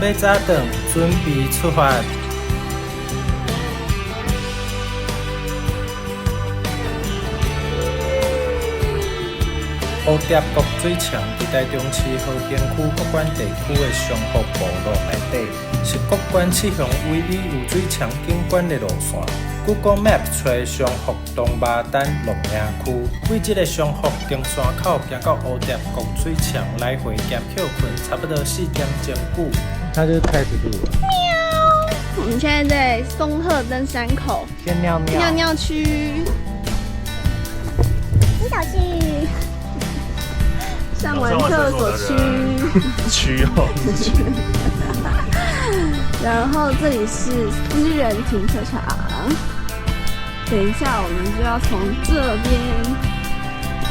欲早轉，準備出發。烏蝶國水牆佇臺中市和平區國館地區的松福部落內底，是國館七鄉唯一有水牆景觀的路線。Google Map 揣松福東馬丹露營區，對這个松福登山口行到烏蝶國水牆來回兼歇睏，差不多4點鐘久。它就是開始錄了。我們現在在松鶴登山口先尿尿，尿尿區，洗手區，上完廁所區，區哦，區。然後這裡是私人停車場。等一下，我們就要從這邊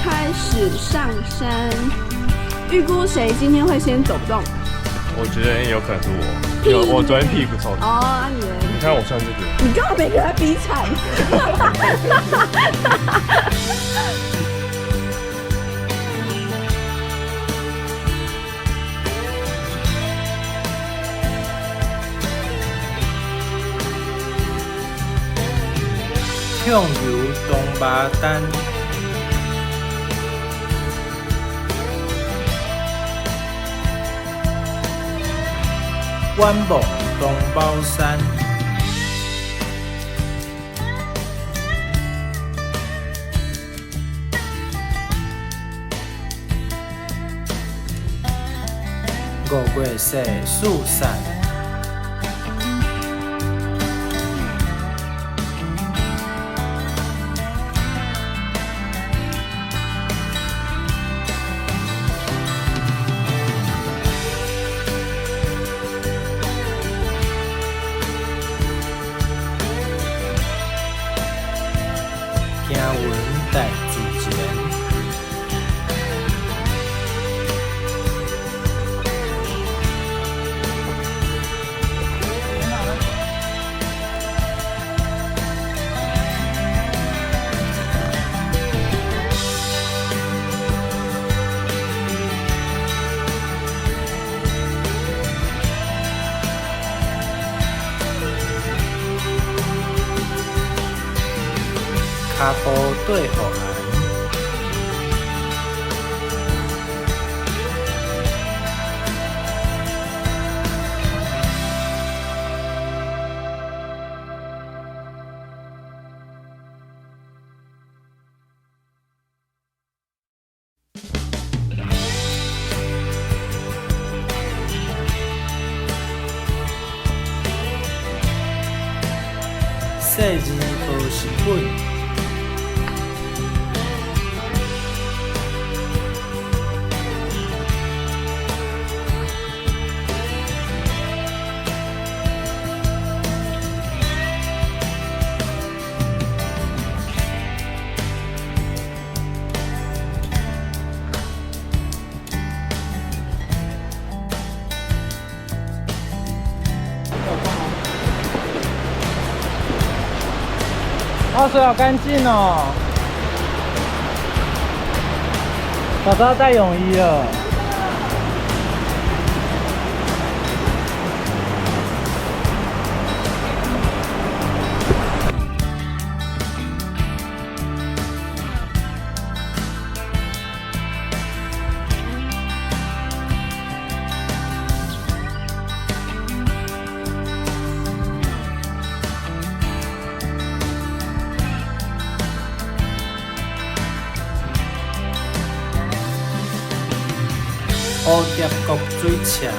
開始上山。預估誰今天會先走不動？我覺得有可能是我，因為我昨天屁股臭。哦，啊你呢？你看我穿這個。你幹嘛沒給他比慘？向游東馬丹，遠望東寶山，五月雪四散。行雲大自然，跤步對予絚。細字無蝕本。哇，水好乾淨哦！早知道帶泳衣了。烏蝶國水牆，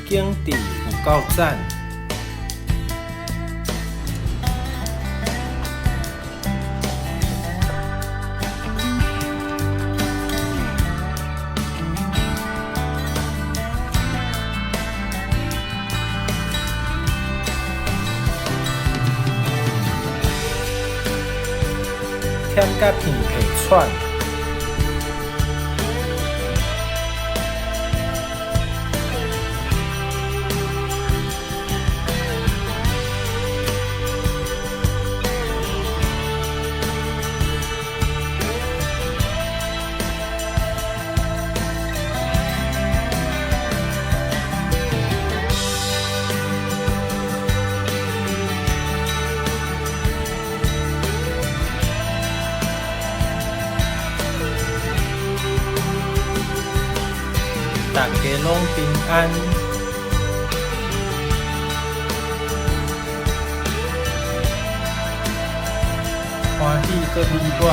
景致有夠讚！忝甲鼻鼻喘。大家攏平安，歡喜閣美滿。